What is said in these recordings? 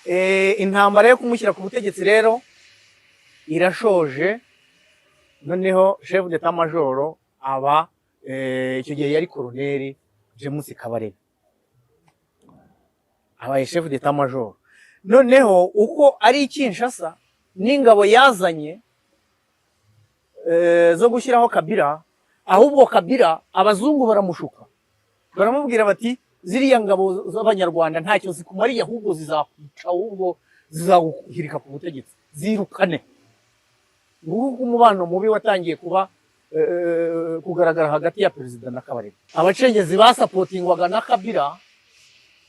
Intambara yo kumushyira ku butegetsi rero irashoje. Noneho chef d'état major aba, icyo gihe yari Colonel James Kabarebe, abaye chef d'état major. Noneho uko ari i Kinshasa n'ingabo yazanye zo gushyiraho Kabila, ahubwo Kabila abazungu baramushuka, baramubwira bati: "Ziriya ngabo z'Abanyarwanda ntacyo zikumariye, ahubwo zizakwica, ahubwo zizaguhirika ku butegetsi, zirukane." Nguko uko umubano mubi watangiye kuba kugaragara hagati ya perezida na Kabarebe. Abacengezi basupportingwaga na Kabila,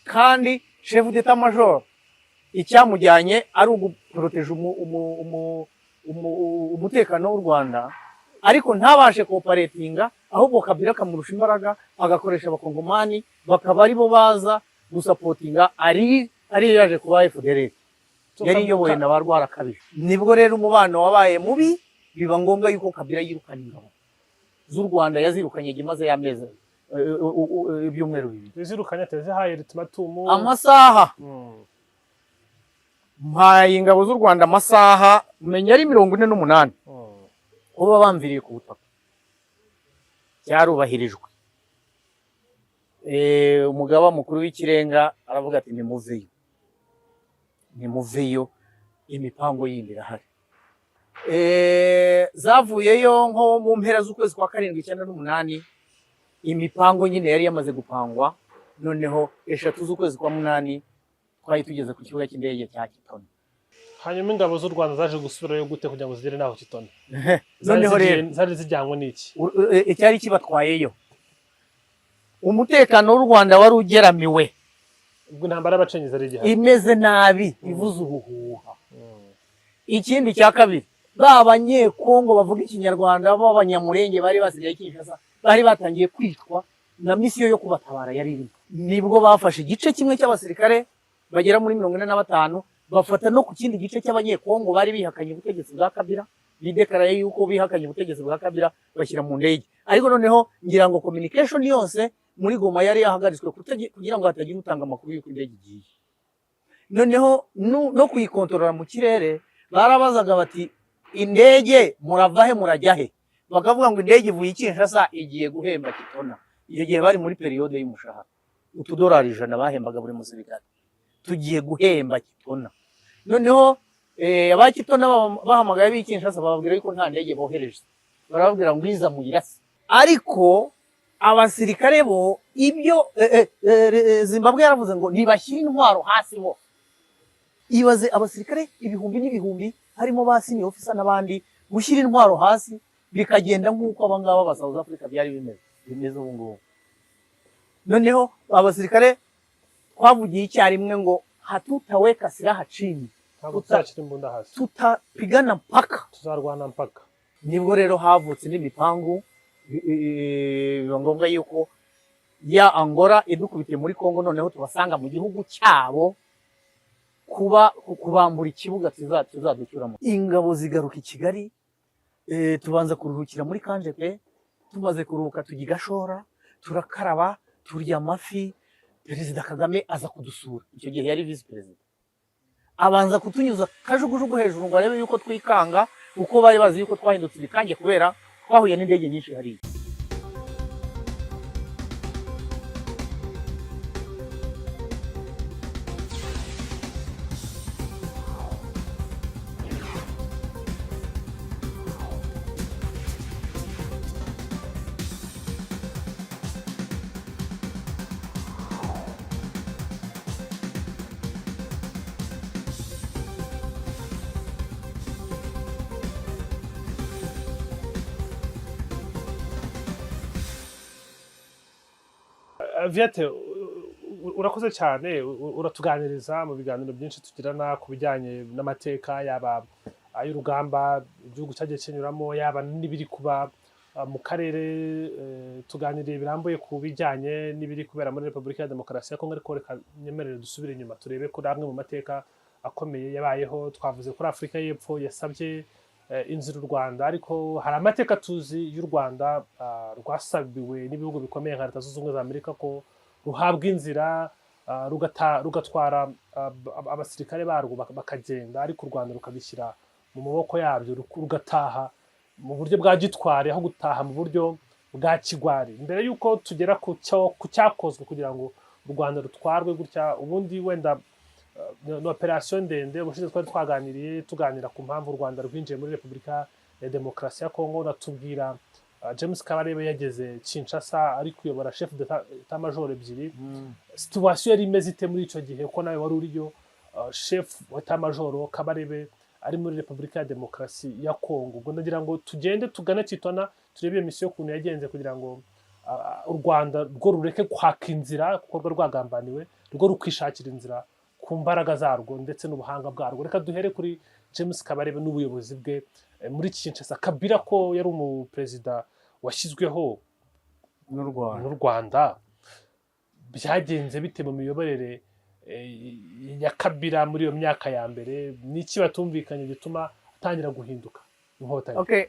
kandi chef d'état major icyamujyanye ari uguprotéger umutekano w'u Rwanda, ariko ntabashe cooperatinga, ahubwo Kabila akamurusha imbaraga, agakoresha Abakongomani bakaba aribo baza gusupportinga, ari yaje kuba FDLR yari iyobowe na ba Rwarakabije. Nibwo rero umubano wabaye mubi, biba ngombwa yuko Kabila yirukana ingabo z'u Rwanda. Yazirukanye imaze y'amezi, ibyumweru 2. Zirukanye atezihaye ultimatum? Amasaha, mpaye ingabo z'u Rwanda amasaha menya ari 48 kuba bamviriye ku butaka. Byarubahirijwe. Umugaba mukuru w'ikirenga aravuga ati: "Nimuveyo, nimuveyo, imipango yindi irahari." Zavuyeyo nko mu mpera z'ukwezi kwa karindwi 98. Imipango nyine yari yamaze gupangwa. Noneho 3 z'ukwezi kwa munani twari tugeze ku kibuga cy'indege cya Kitona. Hanyuma ingabo z'u Rwanda zaje gusubirayo gute kugira ngo zigere naho Kitona? Noneho rero Zari zijyanywe n'iki? Icyari kibatwayeyo, umutekano w'u Rwanda wari ugeramiwe. Ubwo intambara y'abacengezi ari igihari. Imeze nabi, ivuze ubuhuha. Ikindi cya kabiri, ba Banyekongo bavuga Ikinyarwanda b'Abanyamurenge bari basigaye Kinshasa bari batangiye kwicwa, na mission yo kubatabara yari irimo. Nibwo bafashe igice kimwe cy'abasirikare bagera muri 45, bafata no ku kindi gice cy'Abanyekongo bari bihakanye ubutegetsi bwa Kabila, bideclaraye yuko bihakanye ubutegetsi bwa Kabila, bashyira mu ndege. Ariko noneho ngira ngo communication yose muri Goma yari yahagaritswe kugira ngo hatagira utanga amakuru y'uko indege igiye. Noneho no kuyikontorora mu kirere, barabazaga bati: "Indege murava he, murajya he?" Bakavuga ngo indege ivuye i Kinshasa, igiye guhemba Kitona. Icyo gihe bari muri période y'umushahara, utudolari 100 bahembaga buri musirikare. Tugiye guhemba Kitona. Noneho aba Kitona bahamagaye ab'i Kinshasa, bababwira yuko nta ndege bohereje, barababwira ngo iza muyirase. Ariko abasirikare bo ibyo Zimbabwe yaravuze ngo nibashyire intwaro hasi bo. Ibaze abasirikare ibihumbi n'ibihumbi, harimo ba senior officer n'abandi, gushyira intwaro hasi bikagenda nk'uko abangaba ba South Africa byari bimeze ubu ngubu. Noneho abasirikare twavugiye icyarimwe ngo "Hatutaweka silaha chini." Ntabwo tuzashyira imbunda hasi. Tutapigana mpaka. Tuzarwana mpaka. Nibwo rero havutse n'imipangu, biba ngombwa yuko ya Angola idukubitiye muri Congo, noneho tubasanga mu gihugu cyabo, kuba kubambura ikibuga tuzaducyuramo. Ingabo zigaruka i Kigali, tubanza kuruhukira muri Kanjepe. Tumaze kuruhuka tujya i Gashora, turakaraba, turya amafi. Perezida Kagame aza kudusura, icyo gihe yari visi perezida. Abanza kutunyuza kajugujugu hejuru ngo arebe yuko twikanga, kuko bari bazi yuko twahindutse ibikange kubera twahuye n'indege nyinshi hariya. Viateur, urakoze cyane, uratuganiriza mu biganiro byinshi tugirana ku bijyanye n'amateka, yaba ay'urugamba igihugu cyagiye kinyuramo, yaba n'ibiri kuba mu karere. Tuganiriye birambuye ku bijyanye n'ibiri kubera muri Repubulika ya Demokarasi ya Kongo, ariko reka nyemerere dusubire inyuma turebe kuri amwe mu mateka akomeye yabayeho. Twavuze kuri Afurika y'Epfo yasabye inzira u Rwanda, ariko hari amateka tuzi y'u Rwanda rwasabiwe n'ibihugu bikomeye nka Leta Zunze Ubumwe za Amerika ko ruhabwa inzira. rugatwara abasirikare barwo bakagenda, ariko u Rwanda rukabishyira mu maboko yabyo, rugataha mu buryo bwa gitwari aho gutaha mu buryo bwa kigwari. Mbere y'uko tugera ku cyakozwe kugira ngo u Rwanda rutwarwe gutya, ubundi wenda ni operasiyo ndende. Ubushize twari twaganiriye, tuganira ku mpamvu u Rwanda rwinjiye muri Repubulika ya Demokarasi ya Kongo, natubwira James Kabarebe yageze Kinshasa ari kuyobora chef d'état major ebyiri. Situation yari imeze ite muri icyo gihe, ko nawe wari uriyo, chef wa état major Kabarebe ari muri Repubulika ya Demokarasi ya Kongo? Ubwo ndagira ngo tugende tugane Kitona, turebe iyo misiyo ukuntu yagenze, kugira ngo u Rwanda rwo rureke kwaka inzira kuko rwo rwagambaniwe, rwo rukishakira inzira ku mbaraga zarwo ndetse n'ubuhanga bwarwo. Reka duhere kuri James Kabarebe n'ubuyobozi bwe muri Kinshasa. Kabila ko yari umuperezida washyizweho n'u Rwanda, n'u Rwanda, byagenze bite mu miyoborere ya Kabila muri iyo myaka ya mbere? N'iki batumvikanye gituma atangira guhinduka inkotanyi? Okay,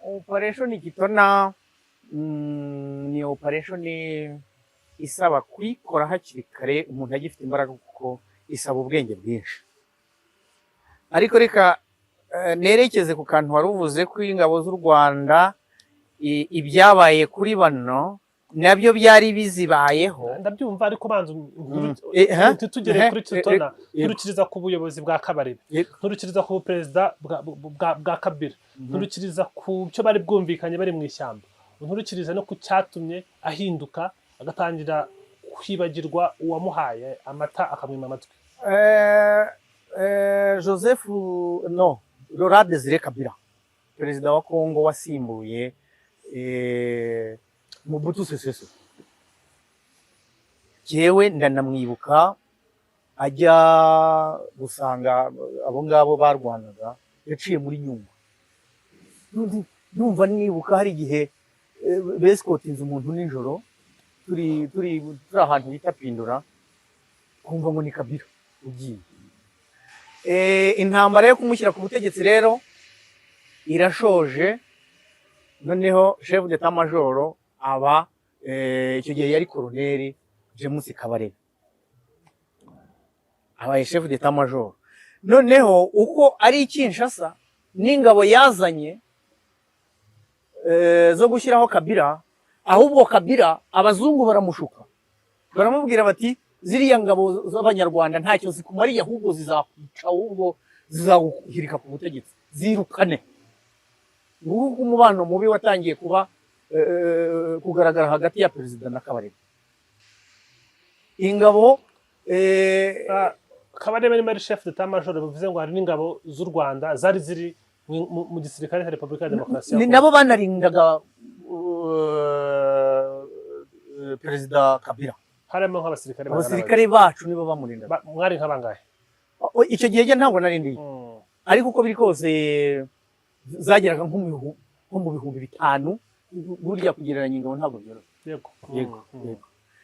operation Kitona ni operation isaba kuyikora hakiri kare, umuntu agifite imbaraga, kuko isaba ubwenge bwinshi. Ariko reka nerekeze ku kantu wari uvuze ko ingabo z'u Rwanda, ibyabaye kuri bano nabyo byari bizibayeho. Ndabyumva, ariko banza Ha? ntitugere kuri Kitona. Nturukiriza ku buyobozi bwa Kabarebe, nturukiriza ku perezida bwa Kabila, nturukiriza ku cyo bari bwumvikanye bari mu ishyamba, nturukiriza no ku cyatumye ahinduka agatangira kwibagirwa uwamuhaye amata akamwima amatwi. Joseph, no, Laurent Desire Kabila, perezida wa Congo wasimbuye Mobutu Sese Seko, jewe ndanamwibuka ajya gusanga abo ngabo barwanaga, yaciye muri Nyungwe. Ndumva nibuka hari igihe besikotinze umuntu nijoro, turi ahantu bita Pindura, kumva ngo ni Kabila ugiye. Intambara yo kumushyira ku butegetsi rero irashoje. Noneho chef d'état major aba icyo gihe yari koloneli James Kabarebe, abaye chef d'état major. Noneho uko ari i Kinshasa n'ingabo yazanye zo gushyiraho Kabila, ahubwo Kabila abazungu baramushuka, baramubwira bati: "Ziriya ngabo z'abanyarwanda ntacyo zikumariye, ahubwo zizakwica, ahubwo zizaguhirika ku butegetsi, zirukane." Nguko uko umubano mubi watangiye kuba kugaragara hagati ya perezida na Kabarebe. Ingabo Kabarebe niba ari chef d'état major, bivuze ngo hari n'ingabo z'u Rwanda zari ziri mu gisirikare cya Repubulika ya Demokarasi ya Ni Kongo. Nabo banarindaga perezida Kabila. Harimo nk'abasirikare bangana? Abasirikare bacu nibo bamurindaga. Mwari nk'abangahe? Icyo gihe njye ntabwo narindiye, ariko uko biri kose zageraga nko mu 5000. Burya kugereranya ingabo ntabwo byoroshye. Yego. Yego.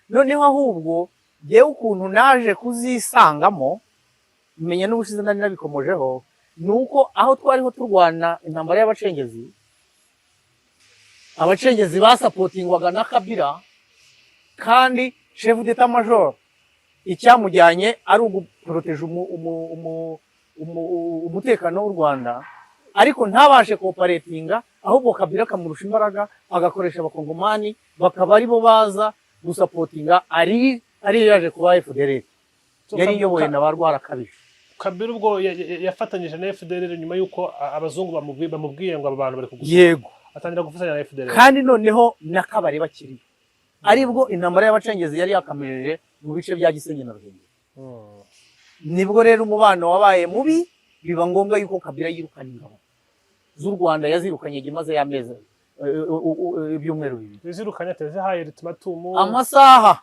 Noneho ahubwo jyewe ukuntu naje kuzisangamo, menya n'ubushize nari nabikomojeho, ni uko aho twariho turwana intambara y'abacengezi, abacengezi basapotingwaga na Kabila, kandi chef d'état major icyamujyanye ari uguporoteje umutekano w'u Rwanda, ariko ntabashe kooperatinga, ahubwo Kabila akamurusha imbaraga, agakoresha abakongomani bakaba aribo baza gusapotinga, ari ariyo yaje kuba FDLR yari iyobowe na ba Rwarakabije. Kabila ubwo yafatanyije na FDLR nyuma y'uko abazungu bamubwiye ngo aba bantu bari kugusura, atangira gufatanya na FDLR. Kandi noneho na Kabare bakiriyo, aribwo intambara y'abacengezi yari yakamejeje mu bice bya Gisenyi na Ruhengeri. Nibwo rero umubano wabaye mubi, biba ngombwa yuko Kabila yirukana ingabo z'u Rwanda. Yazirukanye imaze y'amezi, ibyumweru 2. Zirukanye ate? Zihaye ultimatum? Amasaha,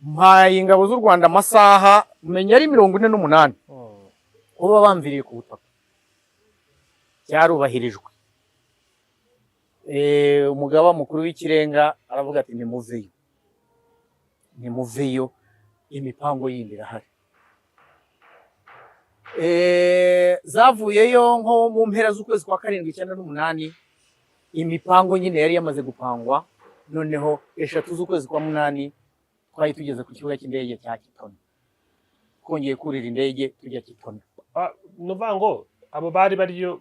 mpaye ingabo z'u Rwanda amasaha menya ari 48 kuba bamviriye ku butaka. Byarubahirijwe. Umugaba mukuru w'ikirenga aravuga ati: "Nimuveyo, nimuveyo, imipango yindi irahari." Zavuyeyo nko mu mpera z'ukwezi kwa karindwi 98. Imipango nyine yari yamaze gupangwa. Noneho 3 z'ukwezi kwa munani Twari tugeze ku kibuga cy'indege cya Kitona, twongeye kurira indege tujya Kitona. Ah, ni ukuvuga ngo abo bari bariyo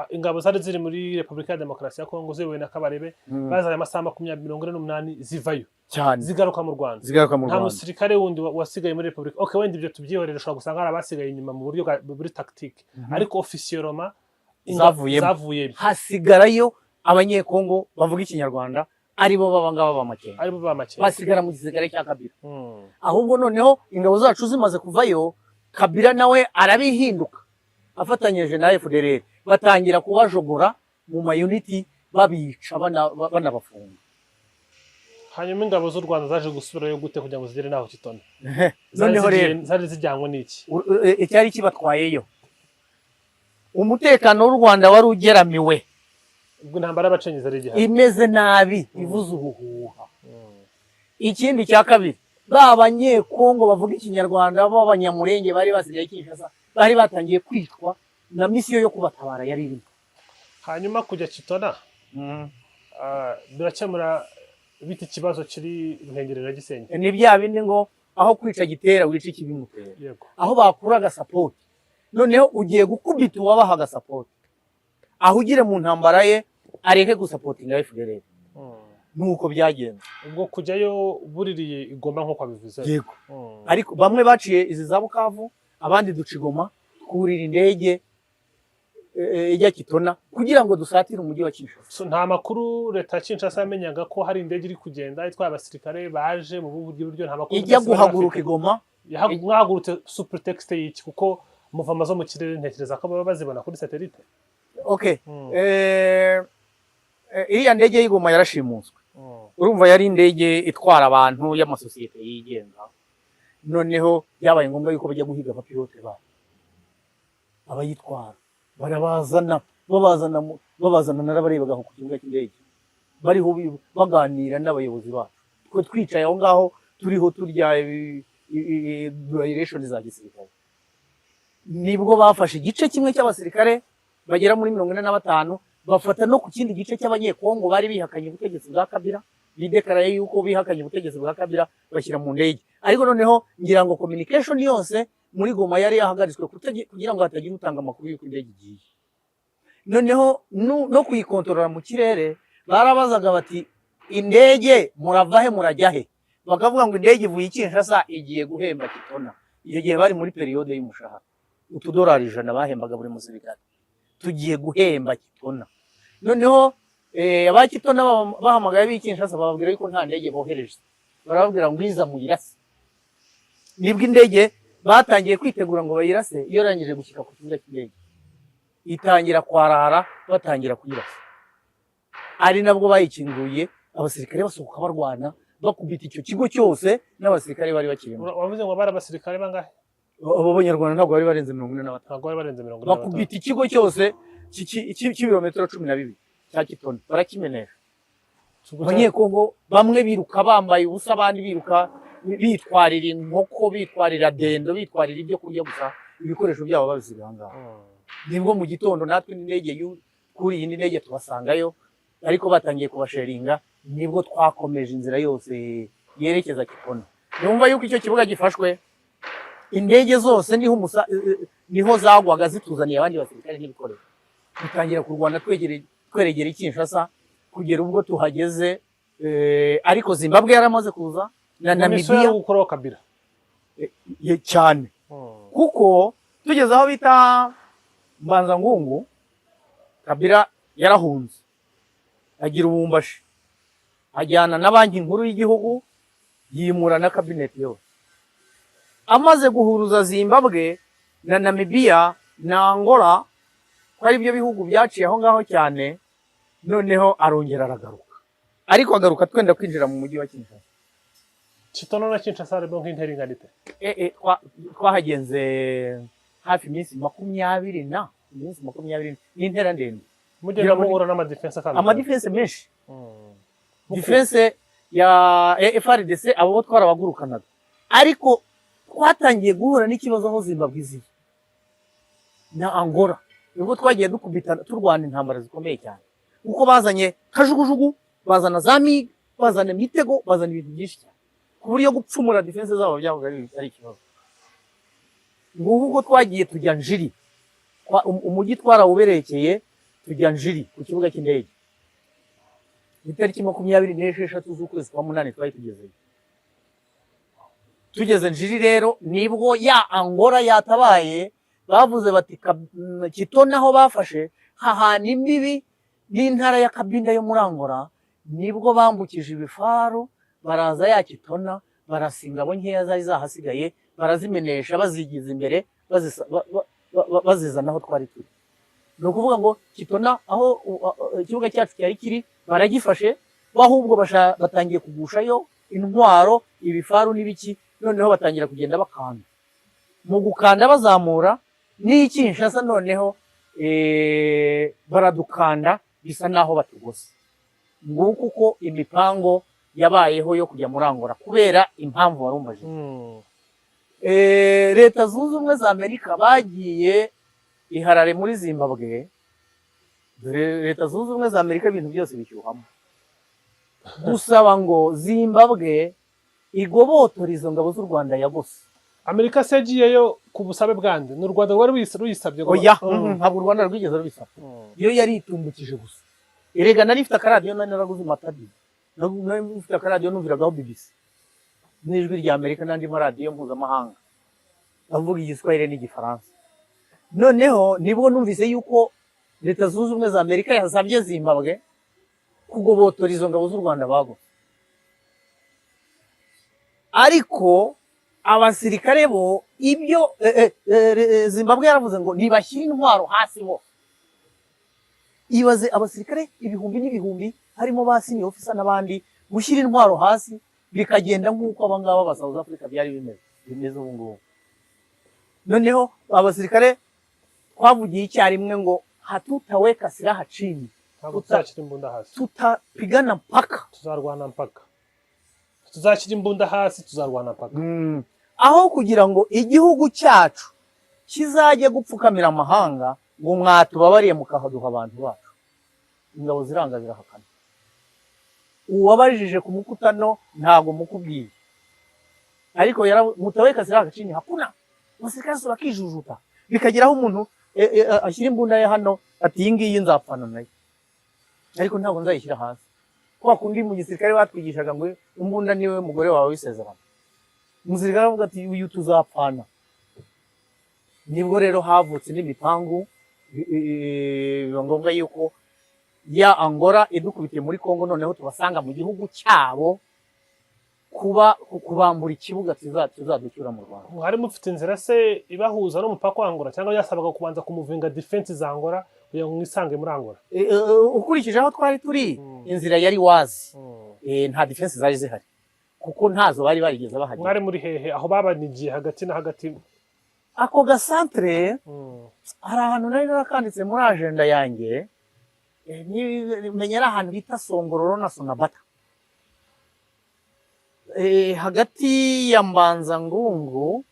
ingabo zari ziri muri Repubulika ya Demokarasi ya Kongo ziyobowe na Kabarebe bazanye amasaha 20 48 zivayo, Cyane. zigaruka mu Rwanda. Zigaruka mu Nta Rwanda. musirikare wundi wasigaye muri Repubulika. Okay, wenda ibyo tubyihorere, ushobora gusanga hari abasigaye inyuma mu buryo buri tactique, ariko officiellement Zavuyemo. Zavuyemo. Hasigarayo Abanyekongo bavuga Ikinyarwanda, aribo baba ngaba b'Amakenga. Aribo b'Amakenga. Basigara mu gisirikare cya Kabila. Ahubwo noneho ingabo zacu zimaze kuvayo, Kabila nawe arabihinduka, afatanyije na FDLR batangira kubajogora mu ma units, babica, banabafunga. Hanyuma ingabo z'u Rwanda zaje gusubirayo gute kugira ngo zigere naho Kitona? Zari Noneho rero zari zijyanywe n'iki? Icyari kibatwayeyo, umutekano w'u Rwanda wari ugeramiwe. Ubwo intambara y'abacengezi ari igihari. Imeze nabi, ivuza ubuhuha. Ikindi cya kabiri, ba Banyekongo bavuga Ikinyarwanda b'Abanyamurenge bari basigaye Kinshasa bari batangiye kwicwa, na mission yo kubatabara yari irimo. Hanyuma kujya Kitona birakemura bita ikibazo kiri Ruhengeri na Gisenyi? Ni bya bindi ngo aho kwica gitera wica ikibimutera. Aho bakuraga support, noneho ugiye gukubita uwabahaga support, aho ugire mu ntambara ye areke gusupportinga FDLR. Nuko byagenze. Ubwo kujyayo buririye i Goma nk'uko wabivuze? Yego. Ariko bamwe baciye izi za Bukavu, abandi duca i Goma, twurira indege ijya Kitona kugira ngo dusatire umujyi wa Kinshasa. So, nta makuru leta ya Kinshasa yamenyaga ko hari indege iri kugenda itwaye abasirikare baje mu bundi buryo? Nta makuru Ijya bari guhaguruka bafite? i Goma. Mwahagurutse sous prétexte y'iki? Kuko muvama zo mu kirere ntekereza ko baba bazibona kuri satellite. Okay. Iriya ndege y'i Goma yarashimuswe. Urumva yari indege itwara abantu y'amasosiyete yigenga. Noneho byabaye ngombwa yuko bajya guhiga abapilote bayo, abayitwara barabazana, babazana narabarebaga aho ku kibuga cy'indege bariho baganira n'abayobozi bacu, twe twicaye aho ngaho turiho turya duration za gisirikare. Nibwo bafashe igice kimwe cy'abasirikare bagera muri 45, bafata no ku kindi gice cy'Abanyekongo bari bihakanye ubutegetsi bwa Kabila, bidekaraye yuko bihakanye ubutegetsi bwa Kabila, bashyira mu ndege. Ariko noneho ngira ngo communication yose muri Goma yari yahagaritswe kugira ngo hatagira utanga amakuru y'uko indege igiye. Noneho no kuyikontorora mu kirere, barabazaga bati: "Indege murava he, murajya he?" Bakavuga ngo indege ivuye i Kinshasa igiye guhemba Kitona. Icyo gihe bari muri période y'umushahara, utudolari 100 bahembaga buri musirikare. Tugiye guhemba Kitona. Noneho aba Kitona bahamagaye ab'i Kinshasa, bababwira yuko nta ndege bohereje, barababwira ngo iza muyirase. Nibwo indege batangiye kwitegura ngo bayirase. Iyo yarangije gushyika ku kibuga cy'indege itangira kwarara, batangira kuyirasa, ari nabwo bayikinguye, abasirikare basohoka barwana, bakubita icyo kigo cyose n'abasirikare bari bakirimo. Wavuze ngo bari abasirikare bangahe? Abo Banyarwanda ntabwo bari barenze 45. Ntabwo bari barenze 45. Bakubita ikigo cyose cy'ibirometero 12 cya Kitona, barakimenesha. Abanyekongo bamwe biruka bambaye ubusa, abandi biruka bitwarira inkoko, bitwarira dendo, bitwarira ibyo kurya gusa, ibikoresho byabo babisiga aha ngaha. Nibwo mu gitondo natwe n'indege kuri iyi ndege tubasangayo, ariko batangiye kubasheringa. Nibwo twakomeje inzira yose yerekeza Kitona. Numva yuko icyo kibuga gifashwe, indege zose niho umusa, niho zagwaga zituzaniye abandi basirikare n'ibikoresho. Dutangira kurwana tweregera i Kinshasa kugera ubwo tuhageze, ariko Zimbabwe yaramaze kuza na Misiyo Namibia. yo gukuraho Kabila. Cyane. Kuko tugeze aho bita Mbanza Ngungu, Kabila yarahunze agira ubumbashi, ajyana na Banki Nkuru y'igihugu, yimura na cabinet yose. Amaze guhuruza Zimbabwe na Namibia na Angola, ko ari byo bihugu byaciye aho ngaho cyane, noneho arongera aragaruka, ariko agaruka twenda kwinjira mu mujyi wa Kinshasa. Kitona na Kinshasa harimo nk'intera ingana ite? Twahagenze hafi iminsi 20 na iminsi 20, ni intera ndende. Mugenda Ngira ngo muhura n'amadéfense atandukanye. Amadéfense menshi. Défense ya FARDC, abo bo twarabagurukanaga, ariko twatangiye guhura n'ikibazo aho Zimbabwe iziye na Angola. Nibwo twagiye dukubita, turwana intambara zikomeye cyane, kuko bazanye kajugujugu, bazana za MiG. Bazana imitego, bazana ibintu byinshi cyane ku buryo gupfumura défense zabo byabaga ari ikibazo. Nguko uko twagiye tujya Njiri. Umujyi twarawuberekeye, tujya Njiri ku kibuga cy'indege. Itariki 26 z'ukwezi kwa munani twari tugezeyo. Tugeze Njiri rero, nibwo ya Angola yatabaye. Bavuze bati Kitona aho bafashe hahana imbibi n'intara ya Kabinda yo muri Angola. Nibwo bambukije ibifaru, baraza ya Kitona, barasa ingabo nkeya zari zahasigaye, barazimenesha, bazigiza imbere, bazizana aho twari turi. Ni ukuvuga ngo Kitona aho ikibuga cyacu cyari kiri baragifashe bo, ahubwo batangiye kugushayo intwaro, ibifaru n'ibiki. Noneho batangira kugenda bakanda, mu gukanda bazamura n'i Kinshasa. Noneho baradukanda, bisa naho batugose. Nguko uko imipango yabayeho yo kujya muri Angola, kubera impamvu warumbajije. Leta Zunze Ubumwe za Amerika bagiye i Harare muri Zimbabwe. Dore Leta Zunze Ubumwe za Amerika, ibintu byose bishyuhamo, gusaba ngo Zimbabwe igobotore izo ngabo z'u Rwanda yagose. Amerika se yagiyeyo ku busabe bwande? Ni u Rwanda rwari ruyisabye Oya, ntabwo u Rwanda rwigeze rubisaba. Iyo yari itumbukije gusa. Erega nari mfite akaradiyo, nari naraguze Matadi, nari mfite akaradiyo numviragaho BBC n'Ijwi rya Amerika n'andi maradiyo mpuzamahanga avuga Igiswahili n'Igifaransa. Noneho nibwo numvise yuko Leta Zunze Ubumwe za Amerika yasabye Zimbabwe kugobotora izo ngabo z'u Rwanda bagose. Ariko abasirikare bo ibyo Zimbabwe yaravuze ngo ntibashyire intwaro hasi bose. Ibaze abasirikare ibihumbi n'ibihumbi, harimo ba senior officer n'abandi, gushyira intwaro hasi bikagenda nk'uko abangaba ba South Africa byari bimeze ubu ngubu. Noneho abasirikare twavugiye icyarimwe ngo "Hatutaweka silaha chini." Ntabwo tuzashyira imbunda hasi. "Tutapigana mpaka." Tuzarwana mpaka. Tuzashyira imbunda hasi, tuzarwana mpaka. Aho kugira ngo igihugu cyacu kizajye gupfukamira amahanga ngo mwatubabariye mukahaduha abantu bacu. Ingabo ziranga, zirahakana. Uwabajije ku mukutano ntabwo mukubwiye, ariko "Mutaweka silaha chini, hakuna." Abasirikare bose bakijujuta, bikageraho umuntu ashyira imbunda ye hano, ati "Iyi ngiyi nzapfana nayo, ariko ntabwo nzayishyira hasi." Kwa kundi mu gisirikare batwigishaga ngo imbunda niwe mugore wawe w'isezerano. Umusirikare avuga ati "Uyu tuzapfana." Nibwo rero havutse n'imipangu, biba ngombwa yuko ya Angola idukubitiye muri Congo, noneho tubasanga mu gihugu cyabo, kuba kubambura ikibuga tuzaducyura mu Rwanda. Mwari mufite inzira se ibahuza n'umupaka wa Angola, cyangwa byasabaga kubanza kumuvinga defense za Angola kugira ngo mwisange muri Angola? Ukurikije aho twari turi, inzira yari wazi. Nta defense zari zihari, kuko ntazo bari barigeze bahagera. Mwari muri hehe aho babanigiye hagati na hagati? Ako gasantere, hari ahantu nari narakanditse muri agenda yanjye, menya ari ahantu bita Songororo na Sonabata, hagati ya Mbanza-Ngungu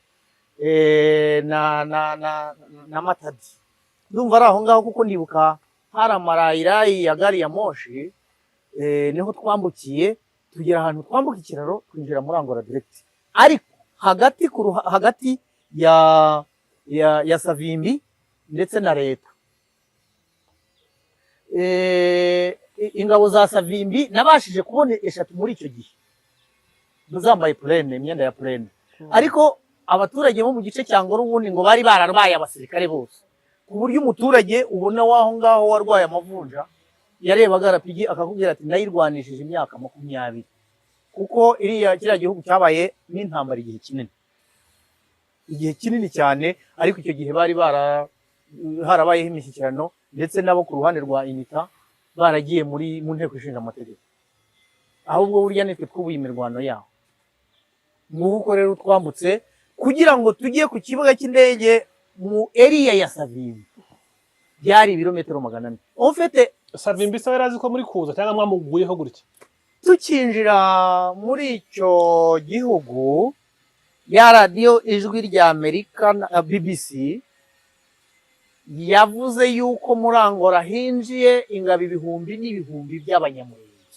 na Matadi. Ndumva ari aho ngaho, kuko ndibuka hari amarayirayi ya gari ya moshi, niho twambukiye, tugera ahantu twambuka ikiraro, twinjira muri Angola direct. Ariko hagati hagati ya Savimbi ndetse na leta, ingabo za Savimbi nabashije kubona eshatu muri icyo gihe zambaye pleine, imyenda ya pleine. Ariko abaturage bo mu gice cya Ngoro ubundi ngo bari bararwaye abasirikare bose, ku buryo umuturage ubona w'aho ngaho warwaye amavunja yarebaga RPG akakubwira ati "Nayirwanishije imyaka 20," kuko iriya kiriya gihugu cyabaye n'intambara igihe kinini, igihe kinini cyane. Ariko icyo gihe bari bara harabayeho imishyikirano, ndetse nabo ku ruhande rwa UNITA baragiye mu nteko ishinga amategeko. Ahubwo burya nitwe twubuye imirwano yaho. Nguko uko rero twambutse kugira ngo tujye ku kibuga cy'indege mu area ya Savimbi, byari ibirometero 400 en fait. Savimbi se yari azi ko muri kuza, cyangwa mwamuguyeho gutya? Tukinjira muri icyo gihugu, ya radiyo Ijwi rya Amerika na BBC yavuze yuko muri Angola hinjiye ingabo ibihumbi n'ibihumbi by'Abanyamurenge.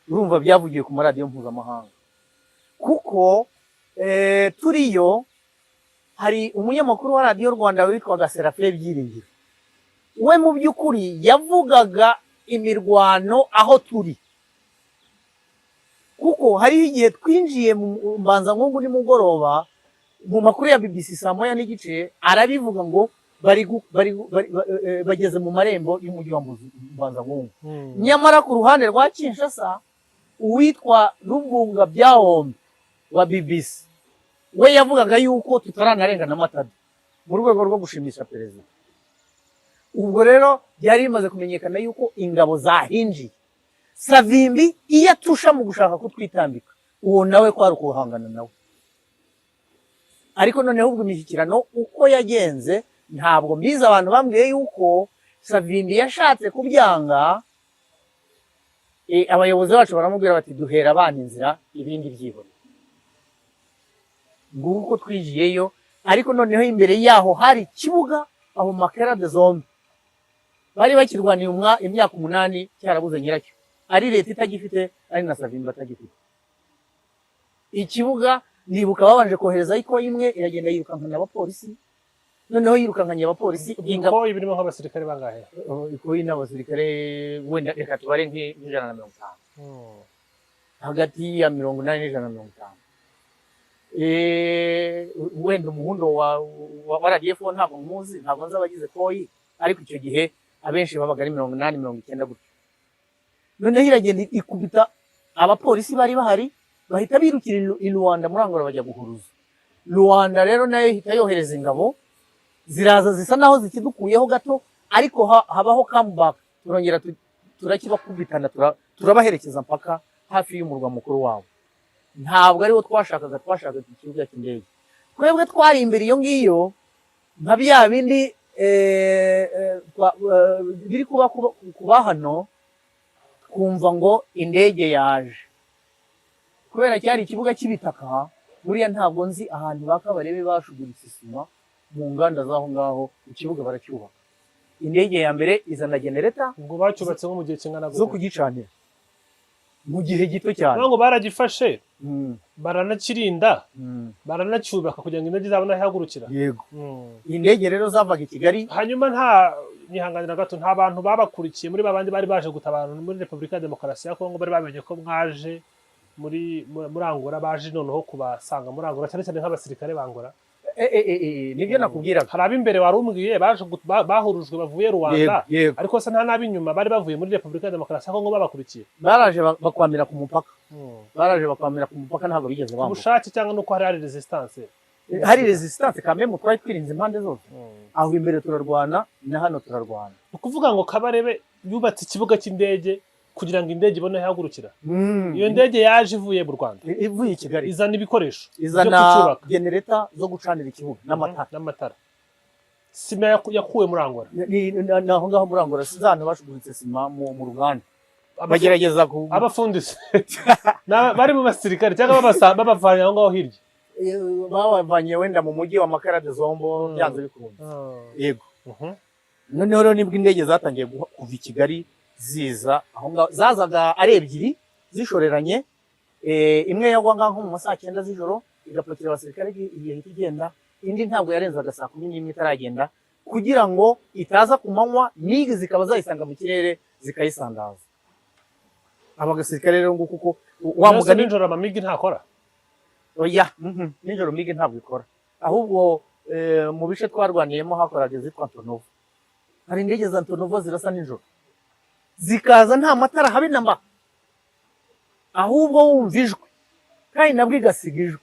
Urumva byavugiwe ku maradiyo mpuzamahanga, kuko turiyo hari umunyamakuru wa Radiyo Rwanda witwaga Serafin Byiringiro. We mu by'ukuri yavugaga imirwano aho turi, kuko hariho igihe twinjiye mu Mbanza-Ngungu nimugoroba, mu makuru ya BBC saa 1:30 arabivuga ngo bari gu- bari gu- bari- ba- eh, bageze mu marembo y'umujyi wa Mbanza-Ngungu. Nyamara ku ruhande rwa Kinshasa, uwitwa Rubunga Byahombe wa BBC we yavugaga yuko tutaranarenga na Matadi, mu rwego rwo gushimisha perezida. Ubwo rero byari bimaze kumenyekana yuko ingabo zahinjiye. Savimbi iyo atusha mu gushaka kutwitambika, uwo nawe kwari ukuhangana nawe. Ariko noneho ubwo imishyikirano uko yagenze ntabwo mbizi. Abantu bambwiye yuko Savimbi yashatse kubyanga, abayobozi bacu baramubwira bati: "Duhera abana inzira, ibindi byihorere." Nguko uko twinjiyeyo. Ariko noneho imbere yaho hari ikibuga aho Makera de Zombe bari bakirwaniye imyaka 8 cyarabuze nyiracyo, ari leta itagifite, ari na Savimbi atagifite ikibuga. Nibuka babanje kohereza iko imwe, iragenda yirukankana abapolisi. Noneho yirukankanye abapolisi, ingabo. Iko ibirimo nk'abasirikare bangahe? Ikoyi n'abasirikare wenda reka tubare nk'150, hagati ya 80 n'150. Wenda umuhundo wa RDF wo ntabwo muzi, ntabwo nzi abagize koyi, ariko icyo gihe abenshi babaga ari 80, 90 gutyo. Noneho iragenda ikubita abapolisi bari bahari, bahita birukira i Luanda muri Angola, bajya guhuruza. Luanda rero nayo ihita yohereza ingabo, ziraza zisa naho zikidukuyeho gato, ariko habaho comeback, turongera turakibakubitana, turabaherekeza mpaka hafi y'umurwa mukuru wabo. Ntabwo ariwo twashakaga, twashakaga ikibuga cy'indege. Twebwe twari imbere iyo ngiyo, nka bya bindi biri kuba hano, twumva ngo indege yaje. Kubera cyari ikibuga cy'ibitaka, buriya ntabwo nzi ahantu ba Kabarebe bashuguritse isima mu nganda z'aho ngaho, ikibuga baracyubaka. Indege ya mbere izana genereta Ubwo bacyubatse nko mu gihe kingana zo gute? kugicanira mu gihe gito cyane. Ngo baragifashe, baranakirinda, baranacyubaka kugira ngo indege izabone aho ihagurukira. Yego. Indege rero zavaga i Kigali. Hanyuma nta nyihanganira gato, nta bantu babakurikiye muri babandi bari baje gutabara muri Repubulika ya Demokarasi ya Kongo, bari bamenye ko mwaje muri Angola, baje noneho kubasanga muri Angola, cyane cyane nk'abasirikare ba Angola? Nibyo nakubwiraga. Hari ab'imbere wari umbwiye baje bahurujwe bavuye Rwanda, Yego. ariko se nta n'ab'inyuma bari bavuye muri Repubulika ya Demokarasi ya Kongo babakurikiye? Baraje bakwamira ku mupaka. Baraje bakwamira ku mupaka, ntabwo bigeze Ku bambuka. bushake cyangwa nuko hari resistance? Hari resistance kameme, twari twirinze impande zose. Aho imbere turarwana, na hano turarwana. Ni ukuvuga ngo Kabarebe yubatse ikibuga cy'indege kugira ngo indege ibone aho ihagurukira. Iyo ndege yaje ivuye mu Rwanda? Ivuye i Kigali. Izana ibikoresho byo Izana kucyubaka. genereta zo gucanira ikibuga n'amatara. N'amatara. Sima yakuwe muri Angola? Ni aho ngaho muri Angola, sinzi ahantu bashuguritse sima mu ruganda, bagerageza ku Abafundi se bari mu basirikare cyangwa babavanye aho ngaho hirya? Babavanye wenda mu mujyi wa Makara de Zombo, byanze bikunze, yego. Noneho rero nibwo indege zatangiye kuva i Kigali ziza aho ngaho. Zazaga ari ebyiri zishoreranye, imwe yagwaga nko mu ma saa 9 z'ijoro igapakira abasirikare, igihe ihita igenda. Indi ntabwo yarenzaga saa 11 itaragenda, kugira ngo itaza ku manywa MiG zikaba zayisanga mu kirere zikayisandaza. Aba gasirikare rero nguko uko wa Wa mugani. Nijoro amaMiG ntakora? Oya, nijoro MiG ntabwo ikora. Ahubwo mu bice twarwaniyemo hakoraga izitwa Antonov. Hari indege za Antonov zirasa nijoro, zikaza nta matara habe na mba, ahubwo wumva ijwi, kandi nabwo igasiga ijwi.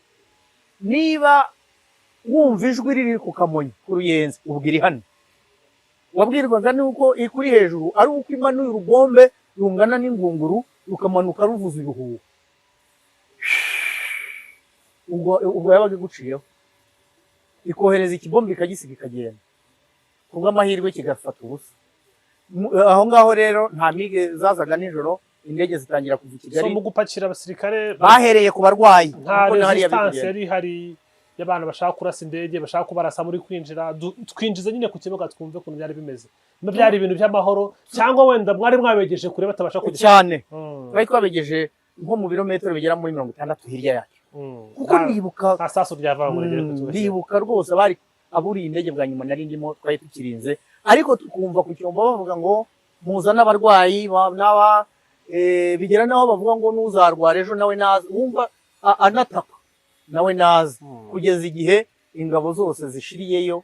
Niba wumva ijwi riri ku Kamonyi ku Ruyenzi, ubwo iri hano. Wabwirwaga nuko ikuri hejuru ari uko imanuye urugombe rungana n'ingunguru, rukamanuka ruvuza ibihuha. Ubwo yabaga iguciyeho, ikohereza ikibombe ikagisiga ikagenda, kubw'amahirwe kigafata ubusa. Aho ngaho rero nta MiG zazaga nijoro. Indege zitangira kuva i So Kigali. mu gupakira abasirikare Bahereye ku barwayi, nta kuko na hariya resistance biri kugenda. yari ihari? y'abantu bashaka kurasa indege, bashaka kubarasa muri kwinjira. Twinjize nyine ku kibuga, twumve ukuntu byari bimeze. Niba byari ibintu by'amahoro cyangwa wenda mwari mwabegeje kure batabasha kugera. Cyane. Twari twabegeje nko mu birometero bigera muri 60 hirya yacyo, kuko nibuka Nta sasu ryava ngo rigere ku kibuga. Ndibuka rwose abari aburiye indege bwa nyuma nari ndimo, twari tukirinze, ariko tukumva ku cyombo bavuga ngo muzane abarwayi n'aba bigera naho bavuga ngo n'uzarwara ejo nawe naza, wumva anataka nawe naza, kugeza igihe ingabo zose zishiriyeyo.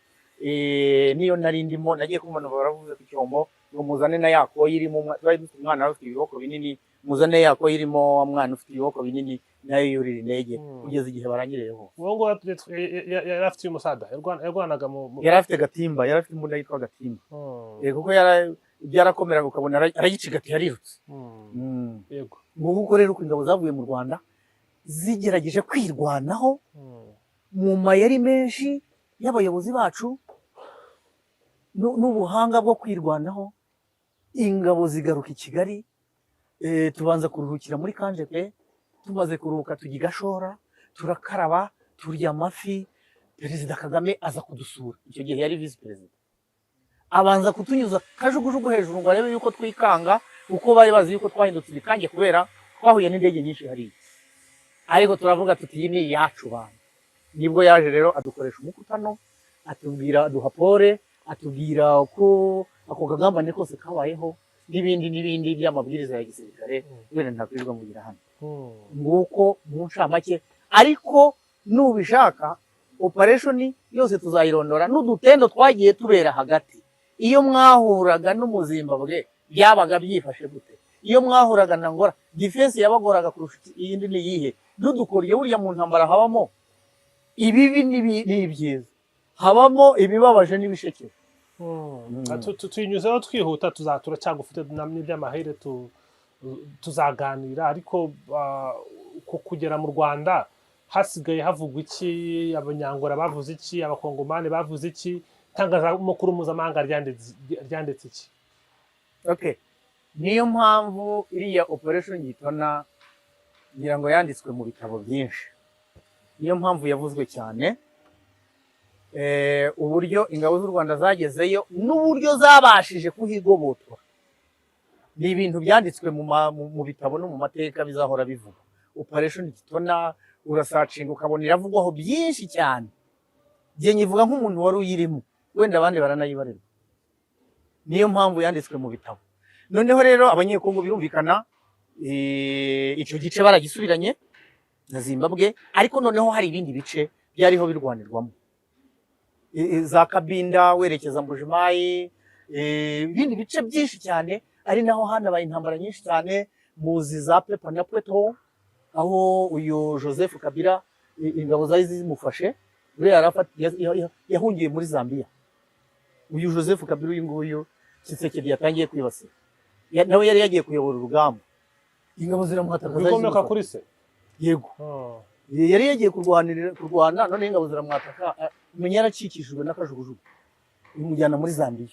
Niyo nari ndimo, nagiye kumva numva baravuze ku cyombo ngo muzane na ya koyi irimo twari dufite umwana wari ufite ibiboko binini, muzane ya koyi irimo wa mwana ufite ibiboko binini, nayo yurira indege, kugeza igihe barangiriyeho. Uwo nguwo yari afite umusada, yarwanaga mu Yari afite gatimba, yari afite imbunda yitwa gatimba. Kuko byarakomeraga ukabona arayicigatiye yarirutse. Nguko rero uko ingabo zavuye mu Rwanda zigerageje kwirwanaho mu mayeri menshi y'abayobozi bacu n'ubuhanga bwo kwirwanaho. Ingabo zigaruka i Kigali, tubanza kuruhukira muri Kanjepe. Tumaze kuruhuka tujya i Gashora, turakaraba, turya amafi. Perezida Kagame aza kudusura, icyo gihe yari visi perezida, abanza kutunyuza kajugujugu hejuru ngo arebe yuko twikanga, kuko bari bazi yuko twahindutse ibikange kubera twahuye n'indege nyinshi hariya. Ariko turavuga tuti: "Iyi ni iyacu bantu." Nibwo yaje rero adukoresha umukutano, atubwira, aduha pole, atubwira ko ako kagambane kose kabayeho n'ibindi n'ibindi by'amabwiriza ya gisirikare, wenda ntakwirirwa mugira hano. Nguko mu ncamake, ariko nubishaka operation yose tuzayirondora n'udutendo twagiye tubera hagati. Iyo mwahuraga n'umuzimbabwe byabaga byifashe gute? Iyo mwahuraga na Angola, defense yabagoraga kurusha iyindi ni iyihe? N'udukoriye buriya mu ntambara habamo ibibi n'ibyiza, habamo ibibabaje n'ibishekeje. Tuyinyuzeho twihuta, turacyagufite n'iby'amahire tuzaganira. Ariko kugera mu Rwanda hasigaye havugwa iki? Abanyangora bavuze iki? Abakongomani bavuze iki? Itangazamakuru mpuzamahanga ryanditse iki? Okay, niyo mpamvu iriya operation Kitona ngira ngo yanditswe mu bitabo byinshi, niyo mpamvu yavuzwe cyane. Uburyo ingabo z'u Rwanda zagezeyo n'uburyo zabashije kuhigobotora ni ibintu byanditswe mu bitabo no mu mateka, bizahora bivugwa. Operation Kitona urasearchinga ukabona iravugwaho byinshi cyane. Njye nyivuga nk'umuntu wari uyirimo, wenda abandi baranayibarirwa, niyo mpamvu yanditswe mu bitabo. Noneho rero Abanyekongo birumvikana, icyo gice baragisubiranye na Zimbabwe, ariko noneho hari ibindi bice byariho birwanirwamo, za Kabinda werekeza Mbujimayi, ibindi bice byinshi cyane, ari naho hanabaye intambara nyinshi cyane. Muzi za Pepa na Pweto, aho uyu Joseph Kabila ingabo zari zimufashe, buriya yahungiye muri Zambia. Uyu Joseph Kabila uyu nguyu Tshisekedi yatangiye kwibasira, nawe yari yagiye kuyobora urugamba, ingabo ziramuhataka, zari Bigomeka zimufashe. kuri se? Yego. Yari yagiye kurwanirira, kurwana, none ingabo ziramwataka, umenya yaracikishijwe n'akajugujugu imujyana muri Zambia.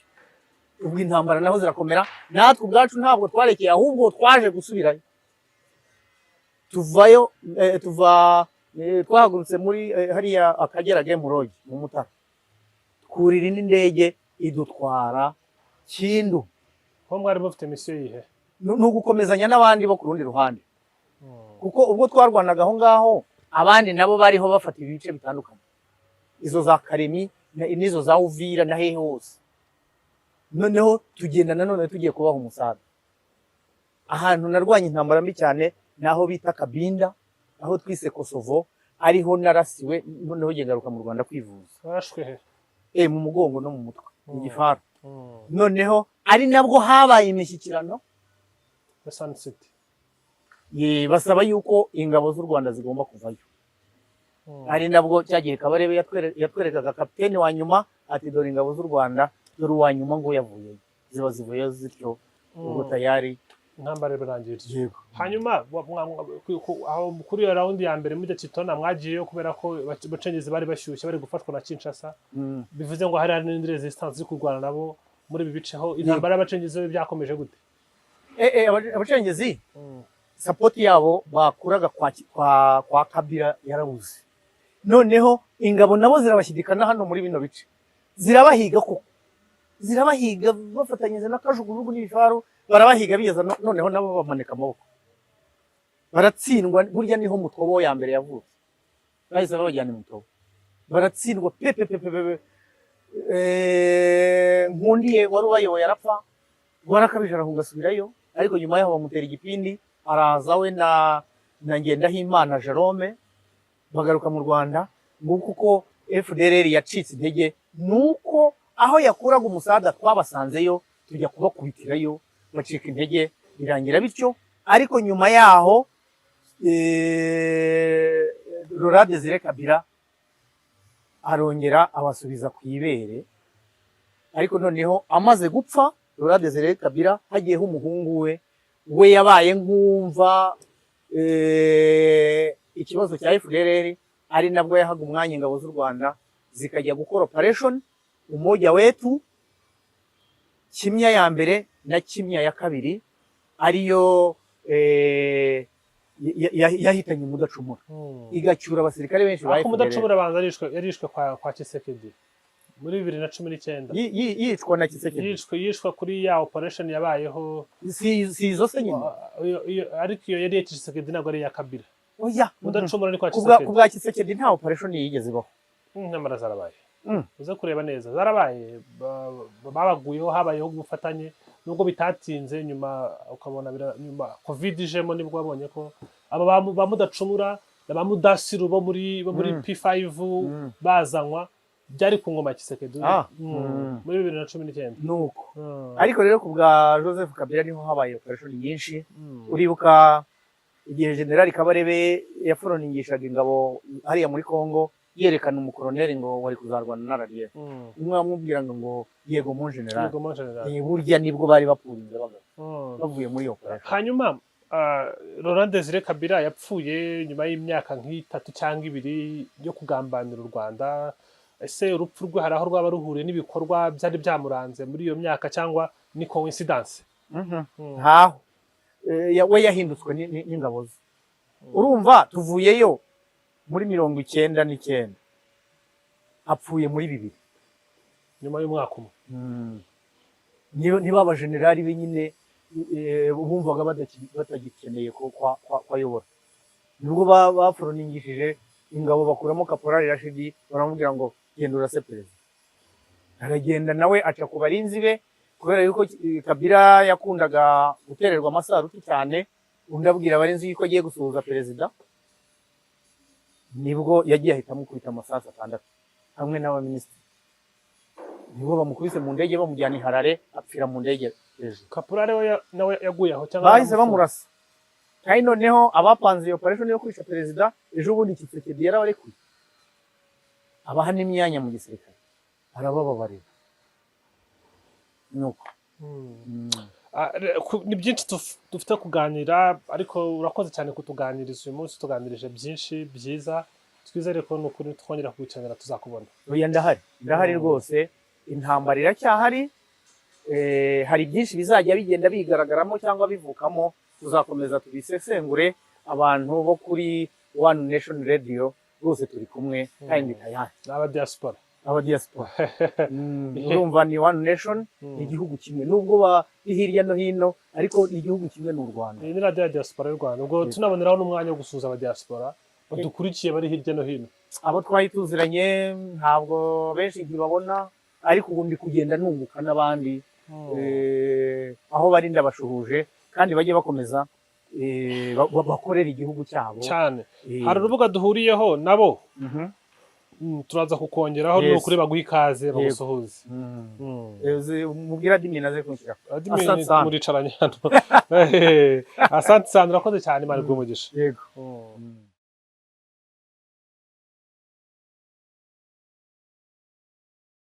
Ubwo intambara naho zirakomera. Natwe ubwacu ntabwo twarekeye, ahubwo twaje gusubirayo, tuvayo, tuva twahagurutse muri hariya Akagera Game Lodge mu Mutara, twurira indi ndege idutwara Kindu. Ho mwari mufite mission yihe? Ni ugukomezanya n'abandi bo ku rundi ruhande, kuko ubwo twarwanaga aho ngaho abandi nabo bariho bafata ibice bitandukanye, izo za Karemi n'izo za Uvira na hehe hose. Noneho tugenda nanone tugiye kubaha umusaruro. Ahantu narwanye intambara mbi cyane ni aho bita Kabinda, aho twise Kosovo, ariho narasiwe. Noneho ngiye ngaruka mu Rwanda kwivuza. Warashwe he? Mu mugongo no mu mutwe, mu gifaru. Noneho ari nabwo habaye imishyikirano Muri Sun City. Ye, basaba yuko ingabo z'u Rwanda zigomba kuvayo. Ari nabwo cyagihe Kabarebe yatwerekaga kapiteni wa nyuma, ati: "Dore ingabo z'u Rwanda, dore uwa nyuma ngo yavuyeyo." Ziba zivuyeyo zityo ubwo tayari. Intambara irangiye. Yego. Hanyuma aho kuri iyo round ya mbere muri Kitona mwagiyeyo kubera ko abacengezi bari bashyushye, bari gufatwa na Kinshasa, bivuze ngo hari n'indi resistance iri kurwana nabo muri ibi bice. Ho intambara y'abacengezi yo byakomeje gute? Abacengezi support yabo bakuraga kwa Kabila yarabuze. Noneho ingabo nabo zirabashyidikana hano muri bino bice, zirabahiga koko, zirabahiga bafatanyije n'akajugujugu n'ibifaru, barabahiga bigeza noneho nabo bamanika amaboko, baratsindwa. Burya niho Mutobo ya mbere yavutse, bahise babajyana i Mutobo, baratsindwa pe pe pe pe pe. Nkundiye wari ubayoboye arapfa, Rwarakabije arahunga asubirayo, ariko nyuma yaho bamutera igipindi, araza we na Ngendahimana Jerome bagaruka mu Rwanda. Nguko uko FDLR yacitse intege, nuko aho yakuraga umusada twabasanzeyo, tujya kubakubitirayo, bacika intege, birangira bityo. Ariko nyuma yaho Laurent Desire Kabila arongera abasubiza ku ibere. Ariko noneho amaze gupfa Laurent Desire Kabila, hagiyeho umuhungu we. We yabaye nk'umva ikibazo cya FDLR, ari nabwo yahaga umwanya ingabo z'u Rwanda zikajya gukora operation Umoja Wetu, Kimya ya mbere na Kimya ya kabiri, ariyo yahitanye Mudacumura, igacyura abasirikare benshi ba Ariko FDLR. Mudacumura abanza yarishwe kwa Tshisekedi muri 2019. Yicwa na Tshisekedi. Yishwe kuri ya operation yabayeho. Si izo se nyine? Ariko iyo yari iya Tshisekedi, ntabwo ari iya Kabila. Oya. Mudacumura ni kwa Ku bwa Tshisekedi. Tshisekedi nta operation yigeze ibaho. Nyamara zarabaye. Uze kureba neza, zarabaye. Babaguyeho, habayeho ubufatanye nubwo bitatinze. Nyuma ukabona nyuma Covid ijemo, nibwo wabonye ko aba ba Mudacumura na ba Mudasiru bo muri P5 bazanywa, byari ku ngoma ya Tshisekedi muri 2019. Nuko ariko rero ku bwa Joseph Kabila niho habaye operation nyinshi. Uribuka igihe General Kabarebe yaforoningishaga ingabo hariya muri Congo, yerekana umukoroneri ngo wari kuzarwana na RDF, umwe amubwira ngo "Yego mon général." Yego mon général. Burya nibwo bari bapurinze bagabo bavuye muri iyo operation. Hanyuma Laurent Desire Kabila yapfuye nyuma y'imyaka nk'itatu cyangwa ibiri yo kugambanira u Rwanda. Ese urupfu rwe hari aho rwaba ruhuriye n'ibikorwa byari byamuranze muri iyo myaka, cyangwa ni coincidence? Ntaho. We yahindutswe n'ingabo ze. Urumva tuvuyeyo muri 99, apfuye muri 2000. Nyuma y'umwaka umwe. Niba abajenerali be nyine bumvaga batagikeneye ko ayobora, nibwo baforoningishije ingabo, bakuramo Kaporali Rashidi, baramubwira ngo "Genda urase perezida." Aragenda nawe aca ku barinzi be, kubera yuko Kabila yakundaga gutererwa amasaruti cyane. Undi abwira abarinzi yuko agiye gusuhuza perezida, nibwo yagiye ahita amukubita amasasu atandatu hamwe n'abaminisitiri. Nibwo bamukubise mu ndege, bamujyana i Harare, apfira mu ndege hejuru. Kaporale we nawe yaguye aho cyangwa Bahise yaramufunze? Bamurasa. Kandi noneho abapanze iyo operation yo kwica perezida, ejo bundi Tshisekedi yarabarekuye, abaha n'imyanya mu gisirikare, arabababarira, nuko. Ni byinshi dufite kuganira, ariko urakoze cyane kutuganiriza uyu munsi, tuganirije byinshi byiza. Twizere ko nukuri twongera kugukenera tuzakubona. Oya, ndahari, ndahari rwose. Intambara iracyahari. Hari byinshi bizajya bigenda bigaragaramo cyangwa bivukamo, tuzakomeza tubisesengure. Abantu bo kuri One Nation Radio rwose turi kumwe kandi ndi tayari. N'aba diaspora. Aba diaspora. Urumva ni One Nation, ni igihugu kimwe, nubwo bari hirya no hino, ariko ni igihugu kimwe, ni u Rwanda. Iyi ni radiyo ya diaspora y'u Rwanda. Ubwo tunaboneraho n'umwanya wo gusuhuza aba diaspora badukurikiye bari hirya no hino. Abo twari tuziranye ntabwo benshi ntibabona, ariko ubu ndi kugenda nunguka n'abandi. Aho bari ndabashuhuje, kandi bajye bakomeza bakorere igihugu cyabo. Cyane. Hari urubuga duhuriyeho nabo. Turaza kukongeraho. Ni ukuri baguha ikaze, bagusuhuze. Mubwire admin aze kunshyiraho. Admin. Asante sana. Muricaranye hano. Asante sana, urakoze cyane, Imana iguhe umugisha. Yego.